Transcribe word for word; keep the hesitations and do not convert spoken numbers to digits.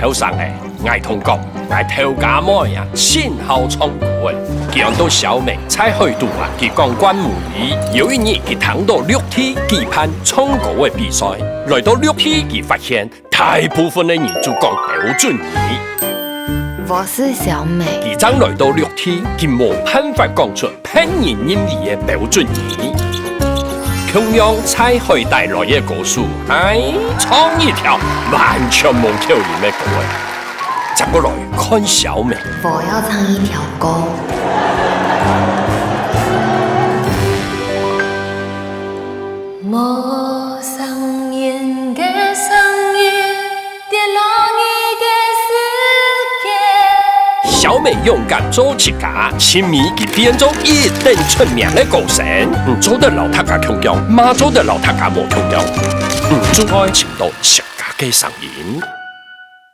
後生仔，𠊎同講，𠊎頭家妹啊，盡好唱歌仔。佢安到小美，在海肚啊，佢講慣母語。有一日，佢聽到陸地舉辦唱歌仔比賽，來到陸地，佢發現大部分个人就講標準語。我是小美。佢正來到陸地，佢無辦法講出 騙人認為个標準語。共樣在海底來个歌手，哎，唱一條完全無口音个歌仔。接過來看小美。我要唱一條歌。陌生人的聲音，跌落你的世界。小美勇敢做自家，盡尾佢變做一等出名个歌星。毋做得摎大家共樣，嘛做得摎大家無共樣。毋做愛尋到自家个聲音。